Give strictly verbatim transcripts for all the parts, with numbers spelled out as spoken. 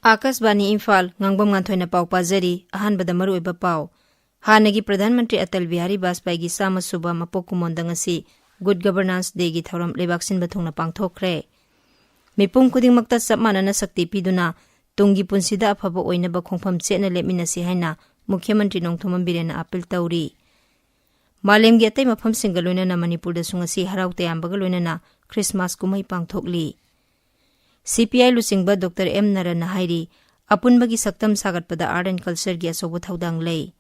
ꯑꯥꯀꯥꯁꯕꯥꯅꯤ ꯏꯝꯐꯥꯜ, ꯉꯥꯡꯕꯝ ꯉꯥꯟꯊꯣꯏꯅ ꯄꯥꯎ ꯄꯥꯖꯔꯤ꯫ ꯑꯍꯥꯟꯕꯗ ꯃꯔꯨꯑꯣꯏꯕ ꯄꯥꯎ꯫ ꯍꯥꯟꯅꯒꯤ ꯄ꯭ꯔꯙꯥꯟ ꯃꯟꯇ꯭ꯔꯤ ꯑꯇꯜ ꯕꯤꯍꯥꯔꯤ ꯕꯥꯖꯄꯥꯏꯒꯤ ꯆꯥꯝꯃ ꯁꯨꯕ ꯃꯄꯣꯛ ꯀꯨꯝꯑꯣꯟꯗ ꯉꯁꯤ Good Governance Dayꯒꯤ ꯊꯧꯔꯝ ꯂꯩꯕꯥꯛ ꯁꯤꯟꯕ ꯊꯨꯡꯅ ꯄꯥꯡꯊꯣꯛꯈ꯭ꯔꯦ꯫ ꯃꯤꯄꯨꯝ ꯈꯨꯗꯤꯡꯃꯛꯇ ꯆꯞ ꯃꯥꯟꯅꯅ ꯁꯛꯇꯤ ꯄꯤꯗꯨꯅ ꯇꯨꯡꯒꯤ ꯄꯨꯟꯁꯤꯗ ꯑꯐꯕ ꯑꯣꯏꯅꯕ ꯈꯣꯡꯐꯝ ꯆꯦꯠꯅ ꯂꯦꯞꯃꯤꯟꯅꯁꯤ ꯍꯥꯏꯅ ꯃꯨꯈ꯭ꯌ ꯃꯟꯇ꯭ꯔꯤ ꯅꯣꯡꯊꯣꯝꯕꯝ ꯕꯤꯔꯦꯟꯅ ꯑꯥꯄꯤꯜ ꯇꯧꯔꯤ꯫ ꯃꯥꯂꯦꯝꯒꯤ ꯑꯇꯩ ꯃꯐꯝꯁꯤꯡꯒ ꯂꯣꯏꯅꯅ ꯃꯅꯤꯄꯨꯔꯗꯁꯨ ꯉꯁꯤ ꯍꯔꯥꯎ ꯇꯌꯥꯝꯕꯒ ꯂꯣꯏꯅꯅ ꯈ꯭ꯔꯤꯁꯃꯥꯁ ꯀꯨꯝꯍꯩ ꯄꯥꯡꯊꯣꯛꯂꯤ꯫ ꯁꯤ ꯄꯤ ꯑꯥꯏ ꯂꯨꯆꯤꯡꯕ ꯗꯣꯛꯇꯔ ꯑꯦꯝ ꯅꯔꯟꯅ ꯍꯥꯏꯔꯤ, ꯑꯄꯨꯟꯕꯒꯤ ꯁꯛꯇꯝ ꯁꯥꯒꯠꯄꯗ Art and Cultureꯒꯤ ꯑꯆꯧꯕ ꯊꯧꯗꯥꯡ ꯂꯩ꯫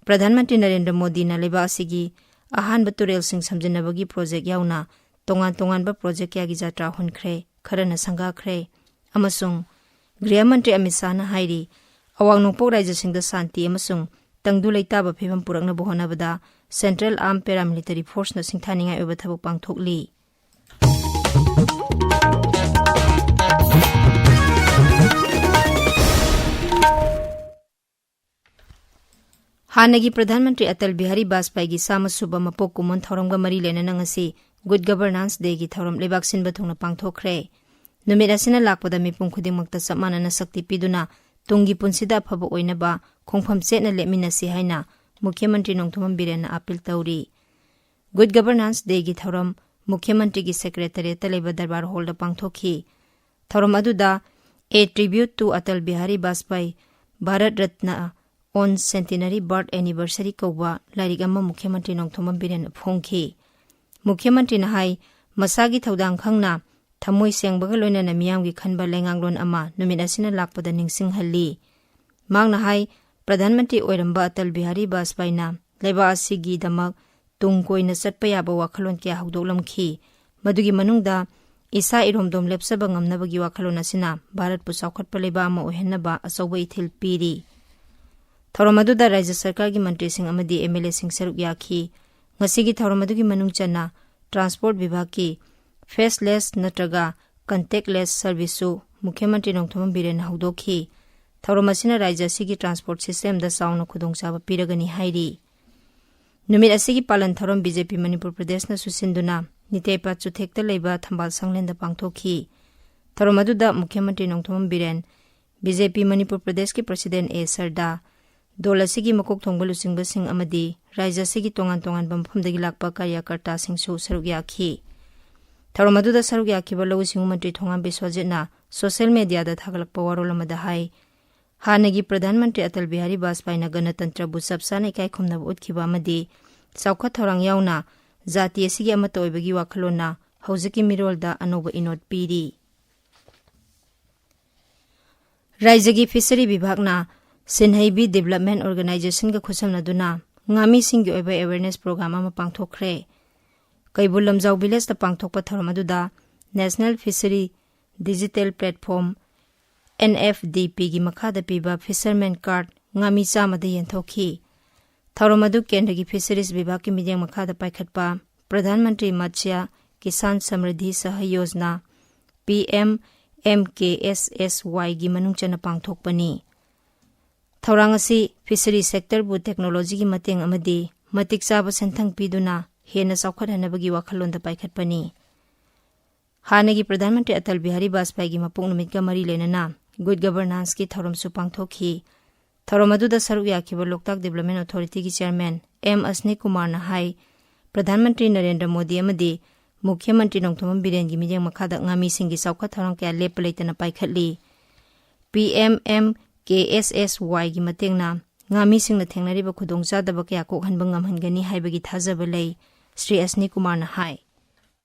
ꯄ꯭ꯔꯙꯥꯟ ꯃꯟꯇ꯭ꯔꯤ ꯅꯔꯦꯟꯗ꯭ꯔ ꯃꯣꯗꯤꯅ ꯂꯩꯕꯥꯛ ꯑꯁꯤꯒꯤ ꯑꯍꯥꯟꯕ ꯇꯨꯔꯦꯜꯁꯤꯡ ꯁꯝꯖꯤꯟꯅꯕꯒꯤ ꯄ꯭ꯔꯣꯖꯦꯛ ꯌꯥꯎꯅ ꯇꯣꯉꯥꯟ ꯇꯣꯉꯥꯟꯕ ꯄ꯭ꯔꯣꯖꯦꯛ ꯀꯌꯥꯒꯤ ꯖꯥꯇ꯭ꯔꯥ ꯍꯨꯟꯈ꯭ꯔꯦ, ꯈꯔꯅ ꯁꯪꯒꯥꯈ꯭ꯔꯦ꯫ ꯑꯃꯁꯨꯡ ꯒ꯭ꯔꯤꯍ ꯃꯟꯇ꯭ꯔꯤ ꯑꯃꯤꯠ ꯁꯥꯍꯅ ꯍꯥꯏꯔꯤ, ꯑꯋꯥꯡ ꯅꯣꯡꯄꯣꯛ ꯔꯥꯖ꯭ꯌꯁꯤꯡꯗ ꯁꯥꯟꯇꯤ ꯑꯃꯁꯨꯡ ꯇꯪꯗꯨ ꯂꯩꯇꯥꯕ ꯐꯤꯕꯝ ꯄꯨꯔꯛꯅꯕ ꯍꯣꯠꯅꯕꯗ Central Armed Paramilitary Forceꯅ ꯁꯤꯡꯊꯥꯅꯤꯡꯉꯥꯏ ꯑꯣꯏꯕ ꯊꯕꯛ ꯄꯥꯡꯊꯣꯛꯂꯤ꯫ ꯍꯥꯟꯅꯒꯤ ꯄ꯭ꯔꯙꯥꯟ ꯃꯟꯇ꯭ꯔꯤ ꯑꯇꯜ ꯕꯤꯍꯥꯔꯤ ꯕꯥꯖꯄꯥꯏꯒꯤ ꯆꯥꯝꯃ ꯁꯨꯕ ꯃꯄꯣꯛ ꯀꯨꯝꯑꯣꯟ ꯊꯧꯔꯝꯒ ꯃꯔꯤ ꯂꯩꯅꯅ ꯉꯁꯤ Good Governance Dayꯒꯤ ꯊꯧꯔꯝ ꯂꯩꯕꯥꯛ ꯁꯤꯟꯕ ꯊꯨꯡꯅ ꯄꯥꯡꯊꯣꯛꯈ꯭ꯔꯦ꯫ ꯅꯨꯃꯤꯠ ꯑꯁꯤꯅ ꯂꯥꯛꯄꯗ ꯃꯤꯄꯨꯝ ꯈꯨꯗꯤꯡꯃꯛꯇ ꯆꯞ ꯃꯥꯟꯅꯅ ꯁꯛꯇꯤ ꯄꯤꯗꯨꯅ ꯇꯨꯡꯒꯤ ꯄꯨꯟꯁꯤꯗ ꯑꯐꯕ ꯑꯣꯏꯅꯕ ꯈꯣꯡꯐꯝ ꯆꯦꯠꯅ ꯂꯦꯞꯃꯤꯟꯅꯁꯤ ꯍꯥꯏꯅ ꯃꯨꯈ꯭ꯌ ꯃꯟꯇ꯭ꯔꯤ ꯅꯣꯡꯊꯣꯝꯕꯝ ꯕꯤꯔꯦꯟꯅ ꯑꯥꯄꯤꯜ ꯇꯧꯔꯤ꯫ Good Governance Dayꯒꯤ ꯊꯧꯔꯝ ꯃꯨꯈ꯭ꯌ ꯃꯟꯇ꯭ꯔꯤꯒꯤ Secretariatꯇ ꯂꯩꯕ ꯗꯔꯕꯥꯔ ꯍꯣꯜꯗ ꯄꯥꯡꯊꯣꯛꯈꯤ꯫ ꯊꯧꯔꯝ ꯑꯗꯨꯗ A Tribute to Atal Bihari Vajpayee, Bharat Ratna on Centenary Birth Anniversary ꯀꯧꯕ ꯂꯥꯏꯔꯤꯛ ꯑꯃ ꯃꯨꯈ꯭ꯌ ꯃꯟꯇ꯭ꯔꯤ ꯅꯣꯡꯊꯣꯝꯕꯝ ꯕꯤꯔꯦꯟꯅ ꯐꯣꯡꯈꯤ꯫ ꯃꯨꯈ꯭ꯌ ꯃꯟꯇ꯭ꯔꯤꯅ ꯍꯥꯏ, ꯃꯁꯥꯒꯤ ꯊꯧꯗꯥꯡ ꯈꯪꯅ ꯊꯃꯣꯏ ꯁꯦꯡꯕꯒ ꯂꯣꯏꯅꯅ ꯃꯤꯌꯥꯝꯒꯤ ꯈꯟꯕ ꯂꯩꯉꯥꯛꯂꯣꯟ ꯑꯃ ꯅꯨꯃꯤꯠ ꯑꯁꯤꯅ ꯂꯥꯛꯄꯗ ꯅꯤꯡꯁꯤꯡꯍꯜꯂꯤ꯫ ꯃꯍꯥꯛꯅ ꯍꯥꯏ, ꯄ꯭ꯔꯙꯥꯟ ꯃꯟꯇ꯭ꯔꯤ ꯑꯣꯏꯔꯝꯕ ꯑꯇꯜ ꯕꯤꯍꯥꯔꯤ ꯕꯥꯖꯄꯥꯏꯅ ꯂꯩꯕꯥꯛ ꯑꯁꯤꯒꯤꯗꯃꯛ ꯇꯨꯡ ꯀꯣꯏꯅ ꯆꯠꯄ ꯌꯥꯕ ꯋꯥꯈꯜꯂꯣꯟ ꯀꯌꯥ ꯍꯧꯗꯣꯛꯂꯝꯈꯤ꯫ ꯃꯗꯨꯒꯤ ꯃꯅꯨꯡꯗ ꯏꯁꯥ ꯏꯔꯣꯝꯗꯣꯝ ꯂꯦꯞꯆꯕ ꯉꯝꯅꯕꯒꯤ ꯋꯥꯈꯜꯂꯣꯟ ꯑꯁꯤꯅ ꯚꯥꯔꯠꯄꯨ ꯆꯥꯎꯈꯠꯄ ꯂꯩꯕꯥꯛ ꯑꯃ ꯑꯣꯏꯍꯟꯅꯕ ꯑꯆꯧꯕ ꯏꯊꯤꯜ ꯄꯤꯔꯤ꯫ ꯊꯧꯔꯝ ꯑꯗꯨꯗ ꯔꯥꯖ꯭ꯌ ꯁꯔꯀꯥꯔꯒꯤ ꯃꯟꯇ꯭ꯔꯤꯁꯤꯡ ꯑꯃꯗꯤ M L Aꯁꯤꯡ ꯁꯔꯨꯛ ꯌꯥꯈꯤ꯫ ꯉꯁꯤꯒꯤ ꯊꯧꯔꯝ ꯑꯗꯨꯒꯤ ꯃꯅꯨꯡ ꯆꯟꯅ Transport ꯚꯤꯚꯥꯒꯀꯤ Faceless ꯅꯠꯇ꯭ꯔꯒ Contactless Serviceꯁꯨ ꯃꯨꯈ꯭ꯌ ꯃꯟꯇ꯭ꯔꯤ ꯅꯣꯡꯊꯣꯝꯕꯝ ꯕꯤꯔꯦꯟꯅ ꯍꯧꯗꯣꯛꯈꯤ꯫ ꯊꯧꯔꯝ ꯑꯁꯤꯅ ꯔꯥꯖ꯭ꯌ ꯑꯁꯤꯒꯤ transport systemꯗ ꯆꯥꯎꯅ ꯈꯨꯗꯣꯡꯆꯥꯕ ꯄꯤꯔꯒꯅꯤ ꯍꯥꯏꯔꯤ꯫ ꯅꯨꯃꯤꯠ ꯑꯁꯤꯒꯤ ꯄꯥꯂꯟ ꯊꯧꯔꯝ B J P ꯃꯅꯤꯄꯨꯔ ꯄ꯭ꯔꯗꯦꯁꯅꯁꯨ ꯁꯤꯟꯗꯨꯅ ꯅꯤꯇꯦꯄꯥꯠ ꯆꯨꯊꯦꯛꯇ ꯂꯩꯕ ꯊꯝꯕꯥꯜ ꯁꯪꯂꯦꯟꯗ ꯄꯥꯡꯊꯣꯛꯈꯤ꯫ ꯊꯧꯔꯝ ꯑꯗꯨꯗ ꯃꯨꯈ꯭ꯌ ꯃꯟꯇ꯭ꯔꯤ ꯅꯣꯡꯊꯣꯝꯕꯝ ꯕꯤꯔꯦꯟ, ꯕꯤ ꯖꯦ ꯄꯤ ꯃꯅꯤꯄꯨꯔ ꯄ꯭ꯔꯗꯦꯁꯀꯤ ꯄ꯭ꯔꯁꯤꯗꯦꯟ ꯑꯦ ꯁꯔꯗꯥ, ꯗꯣꯜ ꯑꯁꯤꯒꯤ ꯃꯀꯣꯛ ꯊꯣꯡꯕ ꯂꯨꯆꯤꯡꯕꯁꯤꯡ ꯑꯃꯗꯤ ꯔꯥꯖ꯭ꯌ ꯑꯁꯤꯒꯤ ꯇꯣꯉꯥꯟ ꯇꯣꯉꯥꯟꯕ ꯃꯐꯝꯗꯒꯤ ꯂꯥꯛꯄ ꯀꯥꯔꯌꯀꯔꯇꯥꯁꯤꯡꯁꯨ ꯁꯔꯨꯛ ꯌꯥꯈꯤ꯫ ꯊꯧꯔꯝ ꯑꯗꯨꯗ ꯁꯔꯨꯛ ꯌꯥꯈꯤꯕ ꯂꯧꯎ ꯁꯤꯡꯎ ꯃꯟꯇ꯭ꯔꯤ ꯊꯣꯉꯥꯝ ꯕꯤꯁ꯭ꯋꯖꯤꯠꯅ ꯁꯣꯁꯤꯌꯦꯜ ꯃꯦꯗꯤꯌꯥꯗ ꯊꯥꯒꯠꯂꯛꯄ ꯋꯥꯔꯣꯜ ꯑꯃꯗ ꯍꯥꯏ, ꯍꯥꯟꯅꯒꯤ ꯄ꯭ꯔꯙꯥꯟ ꯃꯟꯇ꯭ꯔꯤ ꯑꯇꯜ ꯕꯤꯍꯥꯔꯤ ꯕꯥꯖꯄꯥꯏꯅ ꯒꯅꯇꯟꯇ꯭ꯔꯕꯨ ꯆꯞ ꯆꯥꯅ ꯏꯀꯥꯏ ꯈꯨꯝꯅꯕ ꯎꯠꯈꯤꯕ ꯑꯃꯗꯤ ꯆꯥꯎꯈꯠ ꯊꯧꯔꯥꯡ ꯌꯥꯎꯅ ꯖꯥꯇꯤ ꯑꯁꯤꯒꯤ ꯑꯃꯠꯇ ꯑꯣꯏꯕꯒꯤ ꯋꯥꯈꯜꯂꯣꯟꯅ ꯍꯧꯖꯤꯛꯀꯤ ꯃꯤꯔꯣꯜꯗ ꯑꯅꯧꯕ ꯏꯅꯣꯠ ꯄꯤꯔꯤ꯫ ꯔꯥꯖ꯭ꯌꯒꯤ ꯐꯤꯁꯔꯤ ꯕꯤꯚꯥꯒꯅ ꯁꯤꯟꯍꯩꯕꯤ ꯗꯤꯕꯦꯂꯞꯃꯦꯟ ꯑꯣꯔꯒꯅꯥꯏꯖꯦꯁꯟꯒ ꯈꯨꯠꯁꯝꯅꯗꯨꯅ ꯉꯥꯃꯤꯁꯤꯡꯒꯤ ꯑꯣꯏꯕ ꯑꯦꯋꯦꯔꯅꯦꯁ ꯄ꯭ꯔꯣꯒ꯭ꯔꯥꯝ ꯑꯃ ꯄꯥꯡꯊꯣꯛꯈ꯭ꯔꯦ꯫ ꯀꯩꯕꯨꯜ ꯂꯝꯖꯥꯎ ꯚꯤꯂꯦꯖꯇ ꯄꯥꯡꯊꯣꯛꯄ ꯊꯧꯔꯝ ꯑꯗꯨꯗ national fishery digital platform, N F D ꯄꯤꯒꯤ ꯃꯈꯥꯗ ꯄꯤꯕ ꯐꯤꯁꯔꯃꯦꯟ ꯀꯥꯔꯗ ꯉꯥꯃꯤ ꯆꯥꯝꯃꯗ ꯌꯦꯟꯊꯣꯛꯈꯤ꯫ ꯊꯧꯔꯝ ꯑꯗꯨ ꯀꯦꯟꯗ꯭ꯔꯒꯤ ꯐꯤꯁꯔꯤꯁ ꯕꯤꯚꯥꯒꯀꯤ ꯃꯤꯠꯌꯦꯡ ꯃꯈꯥꯗ ꯄꯥꯏꯈꯠꯄ Pradhan Mantri Matsya Kisan Samriddhi Sah Yojana, P M M K S S ꯋꯥꯏꯒꯤ ꯃꯅꯨꯡ ꯆꯟꯅ ꯄꯥꯡꯊꯣꯛꯄꯅꯤ꯫ ꯊꯧꯔꯥꯡ ꯑꯁꯤ ꯐꯤꯁꯔꯤ ꯁꯦꯛꯇꯔꯕꯨ ꯇꯦꯛꯅꯣꯂꯣꯖꯤꯒꯤ ꯃꯇꯦꯡ ꯑꯃꯗꯤ ꯃꯇꯤꯛ ꯆꯥꯕ ꯁꯦꯟꯊꯪ ꯄꯤꯗꯨꯅ ꯍꯦꯟꯅ ꯆꯥꯎꯈꯠꯍꯟꯅꯕꯒꯤ ꯋꯥꯈꯜꯂꯣꯟꯗ ꯄꯥꯏꯈꯠꯄꯅꯤ꯫ ꯍꯥꯟꯅꯒꯤ ꯄ꯭ꯔꯙꯥꯟ ꯃꯟꯇ꯭ꯔꯤ ꯑꯇꯜ ꯕꯤꯍꯥꯔꯤ ꯕꯥꯖꯄꯥꯏꯒꯤ ꯃꯄꯣꯛ ꯅꯨꯃꯤꯠꯀ ꯃꯔꯤ ꯂꯩꯅꯅ ꯒꯨꯗ ꯒꯕꯔꯅꯥꯟꯁꯀꯤ ꯊꯧꯔꯝꯁꯨ ꯄꯥꯡꯊꯣꯛꯈꯤ꯫ ꯊꯧꯔꯝ ꯑꯗꯨꯗ ꯁꯔꯨꯛ ꯌꯥꯈꯤꯕ ꯂꯣꯛꯇꯥꯛ ꯗꯤꯕꯦꯂꯞꯃꯦꯟ ꯑꯣꯊꯣꯔꯤꯇꯤꯒꯤ ꯆꯤꯌꯔꯃꯦꯟ ꯑꯦꯝ ꯑꯁꯅꯤ ꯀꯨꯃꯥꯔꯅ ꯍꯥꯏ, ꯄ꯭ꯔꯙꯥꯟ ꯃꯟꯇ꯭ꯔꯤ ꯅꯔꯦꯟꯗ꯭ꯔ ꯃꯣꯗꯤ ꯑꯃꯗꯤ ꯃꯨꯈ꯭ꯌ ꯃꯟꯇ꯭ꯔꯤ ꯅꯣꯡꯊꯣꯝꯕꯝ ꯕꯤꯔꯦꯟꯒꯤ ꯃꯤꯠꯌꯦꯡ ꯃꯈꯥꯗ ꯉꯥꯃꯤꯁꯤꯡꯒꯤ ꯆꯥꯎꯈꯠ ꯊꯧꯔꯥꯡ ꯀꯌꯥ ꯂꯦꯞꯄ ꯂꯩꯇꯅ ꯄꯥꯏꯈꯠꯂꯤ꯫ ꯄꯤ M M K S S ꯋꯥꯏꯒꯤ ꯃꯇꯦꯡꯅ ꯉꯥꯃꯤꯁꯤꯡꯅ ꯊꯦꯡꯅꯔꯤꯕ ꯈꯨꯗꯣꯡꯆꯥꯗꯕ ꯀꯌꯥ ꯀꯣꯛꯍꯟꯕ ꯉꯝꯍꯟꯒꯅꯤ ꯍꯥꯏꯕꯒꯤ ꯊꯥꯖꯕ ꯂꯩ, ꯁ꯭ꯔꯤ ꯑꯁꯅꯤ ꯀꯨꯃꯥꯔꯅ ꯍꯥꯏ꯫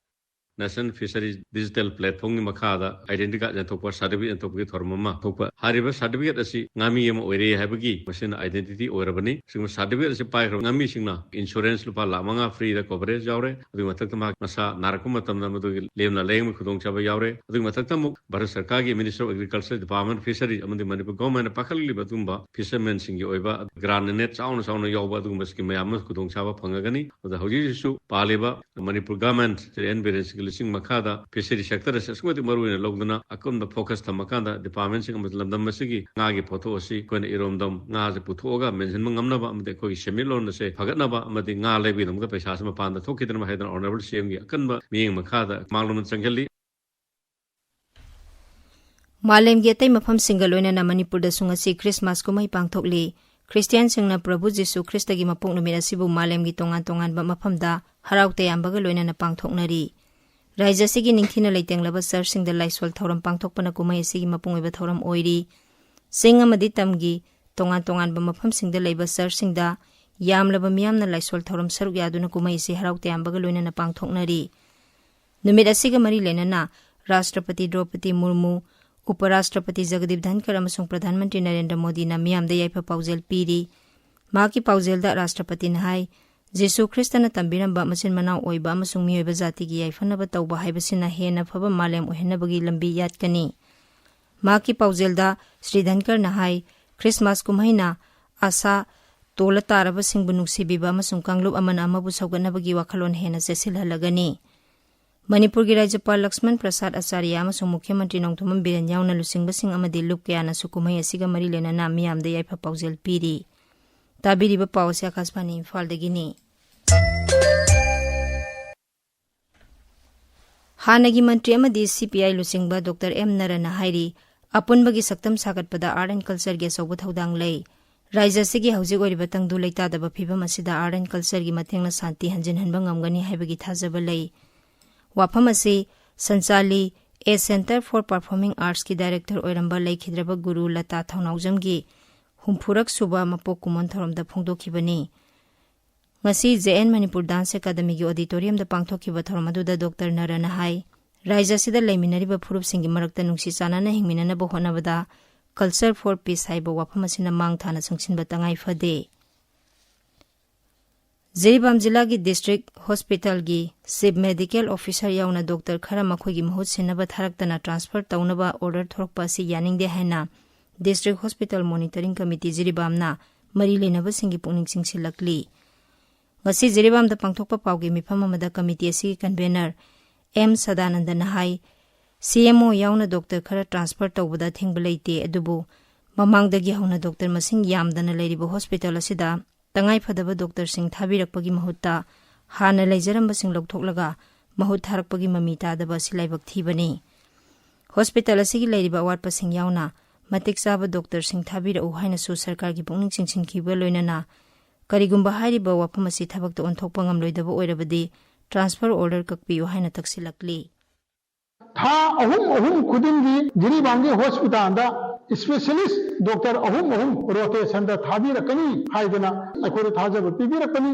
ꯅꯦꯁꯅꯦꯜ ꯐꯤꯁꯔꯤꯁ ꯗꯤꯖꯤꯇꯦꯜ ꯄ꯭ꯂꯦꯠꯐꯣꯝꯒꯤ ꯃꯈꯥꯗ ꯑꯥꯏꯗꯦꯟꯇꯤꯇꯤ ꯀꯥꯔꯗ ꯌꯦꯟꯊꯣꯛꯄ, ꯁꯥꯔꯇꯤꯐꯤꯀꯦꯠ ꯌꯦꯟꯊꯣꯛꯄꯒꯤ ꯊꯧꯔꯝ ꯑꯃ ꯊꯣꯛꯄ꯫ ꯍꯥꯏꯔꯤꯕ ꯁꯥꯔꯇꯤꯐꯤꯀꯦꯠ ꯑꯁꯤ ꯉꯥꯃꯤ ꯑꯃ ꯑꯣꯏꯔꯦ ꯍꯥꯏꯕꯒꯤ ꯃꯁꯤꯅ ꯑꯥꯏꯗꯦꯟꯇꯤꯇꯤ ꯑꯣꯏꯔꯕꯅꯤ꯫ ꯁꯤꯒꯨꯝꯕ ꯁꯥꯔꯇꯤꯐꯤꯀꯦꯠ ꯑꯁꯤ ꯄꯥꯏꯈ꯭ꯔꯕ ꯉꯥꯃꯤꯁꯤꯡꯅ ꯏꯟꯁꯨꯔꯦꯟꯁ ꯂꯨꯄꯥ ꯂꯥꯈ ꯃꯉꯥ ꯐ꯭ꯔꯤꯗ ꯀꯣꯚꯔꯦꯖ ꯌꯥꯎꯔꯦ꯫ ꯑꯗꯨꯒꯤ ꯃꯊꯛꯇ ꯃꯍꯥꯛ ꯃꯁꯥ ꯅꯥꯔꯛꯄ ꯃꯇꯝꯗ ꯃꯗꯨꯒꯤ ꯂꯦꯝꯅ ꯂꯥꯌꯦꯡꯕꯒꯤ ꯈꯨꯗꯣꯡꯆꯥꯕ ꯌꯥꯎꯔꯦ꯫ ꯑꯗꯨꯒꯤ ꯃꯊꯛꯇ ꯑꯃꯨꯛ ꯚꯥꯔꯠ ꯁꯔꯀꯥꯔꯒꯤ ministry of agriculture, department of fisheries ꯑꯃꯗꯤ ꯃꯅꯤꯄꯨꯔ ꯒꯣꯚꯔꯟꯃꯦꯟꯠꯅ ꯄꯥꯏꯈꯠꯂꯛꯂꯤꯕ ꯑꯗꯨꯒꯨꯝꯕ ꯐꯤꯁꯔꯃꯦꯟꯁꯤꯡꯒꯤ ꯑꯣꯏꯕ ꯒ꯭ꯔꯥꯟ ꯅꯦꯠ ꯆꯥꯎꯅ ꯆꯥꯎꯅ ꯌꯥꯎꯕ ꯑꯗꯨꯒꯨꯝꯕ ꯁ꯭ꯀꯤꯝ ꯃꯌꯥꯝ ꯑꯃ ꯈꯨꯗꯣꯡꯆꯥꯕ ꯐꯪꯉꯒꯅꯤ꯫ ꯑꯗꯨꯗ ꯍꯧꯖꯤꯛ ꯍꯧꯖꯤꯛꯁꯨ ꯄꯥꯜꯂꯤꯕ ꯃꯅꯤꯄꯨꯔ ꯒꯣꯚꯔꯟꯃꯦꯟꯠ, ꯁ꯭ꯔꯤ ꯑꯦꯟ ꯕꯤꯔꯦꯟ ꯁꯤꯡꯒꯤ ꯂꯨꯆꯤꯡ ꯃꯈꯥꯗ ꯐꯤꯁꯔꯤ ꯁꯦꯛꯇꯔ ꯑꯁꯤ ꯑꯁꯨꯛꯀꯤ ꯃꯇꯤꯛ ꯃꯔꯨ ꯑꯣꯏꯅ ꯂꯧꯗꯨꯅ ꯑꯀꯟꯕ ꯐꯣꯀꯁ ꯊꯝꯃꯀꯥꯟꯗ ꯗꯤꯄꯥꯔꯠꯃꯦꯟꯁꯤꯡ ꯑꯃꯗꯤ ꯂꯝꯗꯝ ꯑꯁꯤꯒꯤ ꯉꯥꯒꯤ ꯄꯣꯠꯊꯣꯛ ꯑꯁꯤ ꯑꯩꯈꯣꯏꯅ ꯏꯔꯣꯝꯗꯝ ꯉꯥꯁꯦ ꯄꯨꯊꯣꯛꯑꯒ ꯃꯦꯟꯁꯤꯟꯕ ꯉꯝꯅꯕ ꯑꯃꯗꯤ ꯑꯩꯈꯣꯏꯒꯤ ꯁꯦꯟꯃꯤꯠꯂꯣꯟ ꯑꯁꯦ ꯐꯒꯠꯅꯕ ꯑꯃꯗꯤ ꯉꯥ ꯂꯩꯕꯒꯤꯗꯃꯛꯇ ꯄꯩꯁꯥꯁꯦ ꯃꯄꯥꯟꯗ ꯊꯣꯛꯈꯤꯗꯅꯕ ꯍꯥꯏꯗꯅ ꯑꯣꯅꯔꯦꯕꯜ ꯁꯤ ꯑꯦꯝꯒꯤ ꯑꯀꯟꯕ ꯃꯤꯠꯌꯦꯡ ꯃꯈꯥꯗ ꯃꯥꯡꯂꯣꯝꯗ ꯆꯪꯁꯤꯜꯂꯤ꯫ ꯃꯥꯂꯦꯝꯒꯤ ꯑꯇꯩ ꯃꯐꯝꯁꯤꯡꯒ ꯂꯣꯏꯅꯅ ꯃꯅꯤꯄꯨꯔꯗꯁꯨ ꯉꯁꯤ ꯈ꯭ꯔꯤꯁꯃꯥꯁ ꯀꯨꯝꯍꯩ ꯄꯥꯡꯊꯣꯛꯂꯤ꯫ ꯈ꯭ꯔꯤꯁꯇꯤꯌꯥꯟꯁꯤꯡꯅ ꯄ꯭ꯔꯚꯨ ꯖꯤꯁꯨ ꯈ꯭ꯔꯤꯁꯇꯒꯤ ꯃꯄꯣꯛ ꯅꯨꯃꯤꯠ ꯑꯁꯤꯕꯨ ꯃꯥꯂꯦꯝꯒꯤ ꯇꯣꯉꯥꯟ ꯇꯣꯉꯥꯟꯕ ꯃꯐꯝꯗ ꯍꯔꯥꯎ ꯇꯌꯥꯝꯕꯒ ꯂꯣꯏꯅꯅ ꯄꯥꯡꯊꯣꯛꯅꯔꯤ꯫ ꯔꯥꯏꯖ꯭ꯌ ꯑꯁꯤꯒꯤ ꯅꯤꯡꯊꯤꯅ ꯂꯩꯇꯦꯡꯂꯕ ꯆꯔꯆꯁꯤꯡꯗ ꯂꯥꯏꯁꯣꯜ ꯊꯧꯔꯝ ꯄꯥꯡꯊꯣꯛꯄꯅ ꯀꯨꯝꯍꯩ ꯑꯁꯤꯒꯤ ꯃꯄꯨꯡ ꯑꯣꯏꯕ ꯊꯧꯔꯝ ꯑꯣꯏꯔꯤ꯫ ꯆꯤꯡ ꯑꯃꯗꯤ ꯇꯝꯒꯤ ꯇꯣꯉꯥꯟ ꯇꯣꯉꯥꯟꯕ ꯃꯐꯝꯁꯤꯡꯗ ꯂꯩꯕ ꯆꯔꯆꯁꯤꯡꯗ ꯌꯥꯝꯂꯕ ꯃꯤꯌꯥꯝꯅ ꯂꯥꯏꯁꯣꯜ ꯊꯧꯔꯝ ꯁꯔꯨꯛ ꯌꯥꯗꯨꯅ ꯀꯨꯝꯍꯩ ꯑꯁꯤ ꯍꯔꯥꯎ ꯇꯌꯥꯝꯕꯒ ꯂꯣꯏꯅꯅ ꯄꯥꯡꯊꯣꯛꯅꯔꯤ꯫ ꯅꯨꯃꯤꯠ ꯑꯁꯤꯒ ꯃꯔꯤ ꯂꯩꯅꯅ ꯔꯥꯁꯇ꯭ꯔꯄꯇꯤ ꯗ꯭ꯔꯧꯄꯗꯤ ꯃꯨꯔꯃꯨ, ꯎꯄꯔꯥꯁꯇ꯭ꯔꯄꯇꯤ ꯖꯒꯗꯤꯞ ꯙꯟꯀꯔ ꯑꯃꯁꯨꯡ ꯄ꯭ꯔꯙꯥꯟ ꯃꯟꯇ꯭ꯔꯤ ꯅꯔꯦꯟꯗ꯭ꯔ ꯃꯣꯗꯤꯅ ꯃꯤꯌꯥꯝꯗ ꯌꯥꯏꯐ ꯄꯥꯎꯖꯦꯜ ꯄꯤꯔꯤ꯫ ꯃꯍꯥꯛꯀꯤ ꯄꯥꯎꯖꯦꯜꯗ ꯔꯥꯁꯇ꯭ꯔꯄꯇꯤꯅ ꯍꯥꯏ, ꯖꯤꯁꯨ ꯈ꯭ꯔꯤꯁꯇꯅ ꯇꯝꯕꯤꯔꯝꯕ ꯃꯆꯤꯟ ꯃꯅꯥꯎ ꯑꯣꯏꯕ ꯑꯃꯁꯨꯡ ꯃꯤꯑꯣꯏꯕ ꯖꯥꯇꯤꯒꯤ ꯌꯥꯏꯐꯅꯕ ꯇꯧꯕ ꯍꯥꯏꯕꯁꯤꯅ ꯍꯦꯟꯅ ꯐꯕ ꯃꯥꯂꯦꯝ ꯑꯣꯏꯍꯟꯅꯕꯒꯤ ꯂꯝꯕꯤ ꯌꯥꯠꯀꯅꯤ꯫ ꯃꯍꯥꯛꯀꯤ ꯄꯥꯎꯖꯦꯜꯗ ꯁ꯭ꯔꯤ ꯙꯟꯀꯔꯅ ꯍꯥꯏ, ꯈ꯭ꯔꯤꯁꯃꯥꯁ ꯀꯨꯝꯍꯩꯅ ꯑꯁꯥ ꯇꯣꯜꯂ ꯇꯥꯔꯕꯁꯤꯡꯕꯨ ꯅꯨꯡꯁꯤꯕꯤꯕ ꯑꯃꯁꯨꯡ ꯀꯥꯡꯂꯨꯞ ꯑꯃꯅ ꯑꯃꯕꯨ ꯁꯧꯒꯠꯅꯕꯒꯤ ꯋꯥꯈꯜꯂꯣꯟ ꯍꯦꯟꯅ ꯆꯦꯠꯁꯤꯜꯍꯜꯂꯒꯅꯤ꯫ ꯃꯅꯤꯄꯨꯔꯒꯤ ꯔꯥꯖ꯭ꯌꯄꯥꯜ ꯂꯛꯁꯃꯟ ꯄ꯭ꯔꯁꯥꯗ ꯑꯆꯥꯔꯌ ꯑꯃꯁꯨꯡ ꯃꯨꯈ꯭ꯌ ꯃꯟꯇ꯭ꯔꯤ ꯅꯣꯡꯊꯣꯝꯕꯝ ꯕꯤꯔꯦꯟ ꯌꯥꯎꯅ ꯂꯨꯆꯤꯡꯕꯁꯤꯡ ꯑꯃꯗꯤ ꯂꯨꯞ ꯀꯌꯥꯅꯁꯨ ꯀꯨꯝꯍꯩ ꯑꯁꯤꯒ ꯃꯔꯤ ꯂꯩꯅꯅ ꯃꯤꯌꯥꯝꯗ ꯌꯥꯏꯐ ꯄꯥꯎꯖꯦꯜ ꯄꯤꯔꯤ꯫ ꯇꯥꯕꯤꯔꯤꯕ ꯄꯥꯎ ꯑꯁꯤ ꯑꯀꯥꯁꯕꯥꯅꯤ ꯏꯝꯐꯥꯜꯗꯒꯤꯅꯤ꯫ ꯍꯥꯟꯅꯒꯤ ꯃꯟꯇ꯭ꯔꯤ ꯑꯃꯗꯤ ꯁꯤ ꯄꯤ ꯑꯥꯏ ꯂꯨꯆꯤꯡꯕ ꯗꯣꯛꯇꯔ ꯑꯦꯝ ꯅꯔꯅ ꯍꯥꯏꯔꯤ, ꯑꯄꯨꯟꯕꯒꯤ ꯁꯛꯇꯝ ꯁꯥꯒꯠꯄꯗ ꯑꯥꯔꯠ ꯑꯦꯟ ꯀꯜꯆꯔꯒꯤ ꯑꯆꯧꯕ ꯊꯧꯗꯥꯡ ꯂꯩ꯫ ꯔꯥꯖ꯭ꯌ ꯑꯁꯤꯒꯤ ꯍꯧꯖꯤꯛ ꯑꯣꯏꯔꯤꯕ ꯇꯪꯗꯨ ꯂꯩꯇꯥꯗꯕ ꯐꯤꯕꯝ ꯑꯁꯤꯗ ꯑꯥꯔꯠ ꯑꯦꯟ ꯀꯜꯆꯔꯒꯤ ꯃꯇꯦꯡꯅ ꯁꯥꯟꯇꯤ ꯍꯟꯖꯤꯟꯍꯟꯕ ꯉꯝꯒꯅꯤ ꯍꯥꯏꯕꯒꯤ ꯊꯥꯖꯕ ꯂꯩ꯫ ꯋꯥꯐꯝ ꯑꯁꯤ ꯁꯟꯆꯥꯂꯤ, A Centre for Performing Artsꯀꯤ director ꯑꯣꯏꯔꯝꯕ ꯂꯩꯈꯤꯗ꯭ꯔꯕ ꯒꯨꯔꯨ ꯂꯇꯥ ꯊꯧꯅꯥꯎꯖꯝꯒꯤ ꯍꯨꯝꯐꯨꯔꯛ ꯁꯨꯕ ꯃꯄꯣꯛ ꯀꯨꯝꯑꯣꯟ ꯊꯧꯔꯝꯗ ꯐꯣꯡꯗꯣꯛꯈꯤꯕꯅꯤ꯫ ꯉꯁꯤ ꯖꯦ ꯑꯦꯟ ꯃꯅꯤꯄꯨꯔ ꯗꯥꯟꯁ ꯑꯦꯀꯥꯗꯃꯤꯒꯤ auditoriumꯗ ꯄꯥꯡꯊꯣꯛꯈꯤꯕ ꯊꯧꯔꯝ ꯑꯗꯨꯗ ꯗꯣꯛꯇꯔ ꯅꯔꯅ ꯍꯥꯏ, ꯔꯥꯖ꯭ꯌ ꯑꯁꯤꯗ ꯂꯩꯃꯤꯟꯅꯔꯤꯕ ꯐꯨꯔꯨꯞꯁꯤꯡꯒꯤ ꯃꯔꯛꯇ ꯅꯨꯡꯁꯤ ꯆꯥꯟꯅꯅ ꯍꯤꯡꯃꯤꯟꯅꯅꯕ ꯍꯣꯠꯅꯕꯗ Culture for Peace ꯍꯥꯏꯕ ꯋꯥꯐꯝ ꯑꯁꯤꯅ ꯃꯥꯡ ꯊꯥꯅ ꯆꯪꯁꯤꯟꯕ ꯇꯉꯥꯏ ꯐꯗꯦ꯫ ꯖꯤꯔꯤꯕꯥꯝ ꯖꯤꯂꯥꯒꯤ district hospitalꯒꯤ chief medical officer ꯌꯥꯎꯅ ꯗꯣꯛꯇꯔ ꯈꯔ ꯃꯈꯣꯏꯒꯤ ꯃꯍꯨꯠ ꯁꯤꯟꯅꯕ ꯊꯥꯔꯛꯇꯅ transfer ꯇꯧꯅꯕ order ꯊꯣꯔꯛꯄ ꯑꯁꯤ ꯌꯥꯅꯤꯡꯗꯦ ꯍꯥꯏꯅ district hospital monitoring committee ꯖꯤꯔꯤꯕꯥꯝꯅ ꯃꯔꯤ ꯂꯩꯅꯕꯁꯤꯡꯒꯤ ꯄꯨꯛꯅꯤꯡ ꯆꯤꯡꯁꯤꯜꯂꯛꯂꯤ꯫ ꯉꯁꯤ ꯖꯤꯔꯤꯕꯥꯝꯗ ꯄꯥꯡꯊꯣꯛꯄ ꯄꯥꯎꯒꯤ ꯃꯤꯐꯝ ꯑꯃꯗ committee ꯑꯁꯤꯒꯤ convener ꯑꯦꯝ ꯁꯗꯥꯅꯟꯗꯅ ꯍꯥꯏ, ꯁꯤ ꯑꯦꯝ ꯑꯣ ꯌꯥꯎꯅ ꯗꯣꯛꯇꯔ ꯈꯔ transfer ꯇꯧꯕꯗ ꯑꯊꯤꯡꯕ ꯂꯩꯇꯦ, ꯑꯗꯨꯕꯨ ꯃꯃꯥꯡꯗꯒꯤ ꯍꯧꯅ ꯗꯣꯛꯇꯔ ꯃꯁꯤꯡ ꯌꯥꯝꯗꯅ ꯂꯩꯔꯤꯕ hospital ꯑꯁꯤꯗ ꯇꯉꯥꯏꯐꯗꯕ ꯗꯣꯛꯇꯔꯁꯤꯡ ꯊꯥꯕꯤꯔꯛꯄꯒꯤ ꯃꯍꯨꯠꯇ ꯍꯥꯟꯅ ꯂꯩꯖꯔꯝꯕꯁꯤꯡ ꯂꯧꯊꯣꯛꯂꯒ ꯃꯍꯨꯠ ꯊꯥꯔꯛꯄꯒꯤ ꯃꯃꯤ ꯇꯥꯗꯕ ꯑꯁꯤ ꯂꯥꯏꯕꯛ ꯊꯤꯕꯅꯤ꯫ ꯍꯣꯁꯄꯤꯇꯥꯜ ꯑꯁꯤꯒꯤ ꯂꯩꯔꯤꯕ ꯑꯋꯥꯠꯄꯁꯤꯡ ꯌꯥꯎꯅ ꯃꯇꯤꯛ ꯆꯥꯕ ꯗꯣꯛꯇꯔꯁꯤꯡ ꯊꯥꯕꯤꯔꯛꯎ ꯍꯥꯏꯅꯁꯨ ꯁꯔꯀꯥꯔꯒꯤ ꯄꯨꯛꯅꯤꯡ ꯆꯤꯡꯁꯤꯟꯈꯤꯕ ꯂꯣꯏꯅꯅ ꯀꯔꯤꯒꯨꯝꯕ ꯍꯥꯏꯔꯤꯕ ꯋꯥꯐꯝ ꯑꯁꯤ ꯊꯕꯛꯇ ꯑꯣꯟꯊꯣꯛꯄ ꯉꯝꯂꯣꯏꯗꯕ ꯑꯣꯏꯔꯕꯗꯤ transfer order ꯀꯛꯄꯤꯌꯨ ꯍꯥꯏꯅ ꯇꯛꯁꯤꯜꯂꯛꯂꯤ꯫ ꯊꯥ ꯑꯍꯨꯝ ꯑꯍꯨꯝ ꯈꯨꯗꯤꯡꯒꯤ ꯖꯤꯔꯤꯕꯥꯝꯒꯤ ꯍꯣꯁꯄꯤꯇꯥꯜꯗ specialist doctor ꯑꯍꯨꯝ ꯑꯍꯨꯝ rotationꯗ ꯊꯥꯕꯤꯔꯛꯀꯅꯤ ꯍꯥꯏꯗꯅ ꯑꯩꯈꯣꯏꯗ ꯊꯥꯖꯕ ꯄꯤꯕꯤꯔꯛꯄꯅꯤ꯫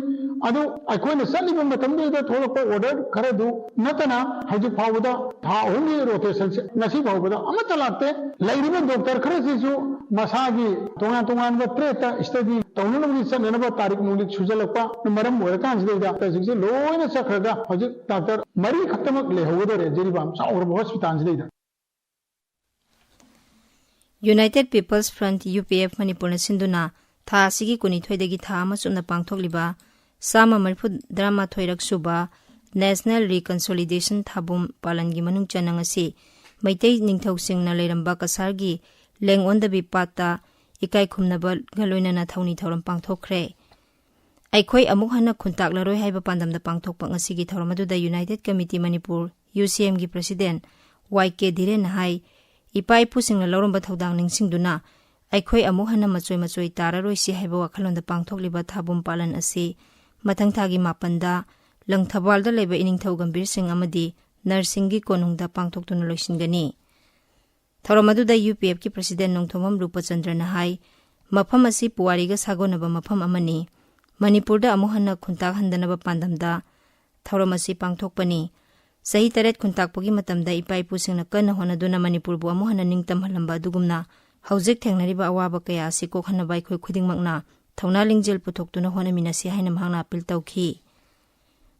ꯑꯗꯨ ꯑꯩꯈꯣꯏꯅ ꯆꯠꯂꯤꯕ ꯃꯇꯝꯗꯨꯗ ꯊꯣꯛꯂꯛꯄ order ꯈꯔꯗꯨ ꯅꯠꯇꯅ ꯍꯧꯖꯤꯛ ꯐꯥꯎꯕꯗ ꯊꯥ ꯑꯍꯨꯝꯒꯤ rotationꯁꯦ ꯉꯁꯤ ꯐꯥꯎꯕꯗ ꯑꯃꯠꯇ ꯂꯥꯛꯇꯦ꯫ ꯂꯩꯔꯤꯕ doctor ꯈꯔꯁꯤꯁꯨ ꯃꯁꯥꯒꯤ ꯇꯣꯉꯥꯟ ꯇꯣꯉꯥꯟꯕ tradeꯇ study ꯇꯧꯅꯅꯕꯒꯤ ꯆꯠꯅꯅꯕ ꯇꯥꯔꯤꯛ ꯅꯨꯡꯂꯤꯛ ꯁꯨꯖꯜꯂꯛꯄ ꯃꯔꯝ ꯑꯣꯏꯔꯀꯥꯟꯁꯤꯗꯩꯗ ꯍꯧꯖꯤꯛꯁꯦ ꯂꯣꯏꯅ ꯆꯠꯈ꯭ꯔꯒ ꯍꯧꯖꯤꯛ doctor ꯃꯔꯤ ꯈꯛꯇꯃꯛ ꯂꯩꯍꯧꯒꯗꯧꯔꯦ ꯖꯤꯔꯤꯕꯥꯝ ꯆꯥꯎꯔꯕ ꯍꯣꯁꯄꯤꯇꯥꯜꯁꯤꯗꯩꯗ꯫ United People's Front, UPF, ꯃꯅꯤꯄꯨꯔꯅ ꯁꯤꯟꯗꯨꯅ ꯊꯥ ꯑꯁꯤꯒꯤ ꯀꯨꯟꯅꯤꯊꯣꯏꯗꯒꯤ ꯊꯥ ꯑꯃ ꯆꯨꯞꯅ ꯄꯥꯡꯊꯣꯛꯂꯤꯕ ꯆꯥꯝꯃ ꯃꯔꯤꯐꯨ ꯇꯔꯥꯃꯥꯊꯣꯏꯔꯛ ꯁꯨꯕ National Reconciliation ꯊꯥꯕꯨꯝ ꯄꯥꯂꯟꯒꯤ ꯃꯅꯨꯡ ꯆꯟꯅ ꯉꯁꯤ ꯃꯩꯇꯩ ꯅꯤꯡꯊꯧꯁꯤꯡꯅ ꯂꯩꯔꯝꯕ ꯀꯁꯥꯔꯒꯤ ꯂꯦꯡ ꯑꯣꯟꯗꯕꯤ ꯄꯥꯠꯇ ꯏꯀꯥꯏ ꯈꯨꯝꯅꯕꯒ ꯂꯣꯏꯅꯅ ꯊꯧꯅꯤ ꯊꯧꯔꯝ ꯄꯥꯡꯊꯣꯛꯈ꯭ꯔꯦ꯫ ꯑꯩꯈꯣꯏ ꯑꯃꯨꯛ ꯍꯟꯅ ꯈꯨꯟꯇꯥꯛꯂꯔꯣꯏ ꯍꯥꯏꯕ ꯄꯥꯟꯗꯝꯗ ꯄꯥꯡꯊꯣꯛꯄ ꯉꯁꯤꯒꯤ ꯊꯧꯔꯝ ꯑꯗꯨꯗ United Committee Manipur, UCMꯒꯤ president ꯋꯥꯏ ꯀꯦ ꯙꯤꯔꯦꯟꯅ ꯍꯥꯏ, ꯏꯄꯥ ꯏꯄꯨꯁꯤꯡꯅ ꯂꯧꯔꯝꯕ ꯊꯧꯗꯥꯡ ꯅꯤꯡꯁꯤꯡꯗꯨꯅ ꯑꯩꯈꯣꯏ ꯑꯃꯨꯛ ꯍꯟꯅ ꯃꯆꯣꯏ ꯃꯆꯣꯏ ꯇꯥꯔꯔꯣꯏꯁꯤ ꯍꯥꯏꯕ ꯋꯥꯈꯜꯂꯣꯟꯗ ꯄꯥꯡꯊꯣꯛꯂꯤꯕ ꯊꯥꯕꯨꯝ ꯄꯥꯂꯟ ꯑꯁꯤ ꯃꯊꯪ ꯊꯥꯒꯤ ꯃꯥꯄꯟꯗ ꯂꯪꯊꯕꯥꯜꯗ ꯂꯩꯕ ꯏꯅꯤꯡꯊꯧ ꯒꯝꯚꯤꯔ ꯁꯤꯡ ꯑꯃꯗꯤ ꯅꯔꯁꯤꯡꯒꯤ ꯀꯣꯅꯨꯡꯗ ꯄꯥꯡꯊꯣꯛꯇꯨꯅ ꯂꯣꯏꯁꯤꯟꯒꯅꯤ꯫ ꯊꯧꯔꯝ ꯑꯗꯨꯗ UPFꯀꯤ president ꯅꯣꯡꯊꯣꯝꯕꯝ ꯔꯨꯄꯆꯟꯗ꯭ꯔꯅ ꯍꯥꯏ, ꯃꯐꯝ ꯑꯁꯤ ꯄꯨꯋꯥꯔꯤꯒ ꯁꯥꯒꯣꯟꯅꯕ ꯃꯐꯝ ꯑꯃꯅꯤ꯫ ꯃꯅꯤꯄꯨꯔꯗ ꯑꯃꯨꯛ ꯍꯟꯅ ꯈꯨꯟꯇꯥꯛ ꯍꯟꯗꯅꯕ ꯄꯥꯟꯗꯝꯗ ꯊꯧꯔꯝ ꯑꯁꯤ ꯄꯥꯡꯊꯣꯛꯄꯅꯤ꯫ ꯆꯍꯤ ꯇꯔꯦꯠ ꯈꯨꯟꯇꯥꯛꯄꯒꯤ ꯃꯇꯝꯗ ꯏꯄꯥ ꯏꯄꯨꯁꯤꯡꯅ ꯀꯟꯅ ꯍꯣꯠꯅꯗꯨꯅ ꯃꯅꯤꯄꯨꯔꯕꯨ ꯑꯃꯨꯛ ꯍꯟꯅ ꯅꯤꯡꯇꯝꯍꯜꯂꯝꯕ ꯑꯗꯨꯒꯨꯝꯅ ꯍꯧꯖꯤꯛ ꯊꯦꯡꯅꯔꯤꯕ ꯑꯋꯥꯕ ꯀꯌꯥ ꯑꯁꯤ ꯀꯣꯛꯍꯟꯅꯕ ꯑꯩꯈꯣꯏ ꯈꯨꯗꯤꯡꯃꯛꯅ ꯊꯧꯅꯥ ꯂꯤꯡꯖꯦꯜ ꯄꯨꯊꯣꯛꯇꯨꯅ ꯍꯣꯠꯅꯃꯤꯟꯅꯁꯤ ꯍꯥꯏꯅ ꯃꯍꯥꯛꯅ appeal ꯇꯧꯈꯤ꯫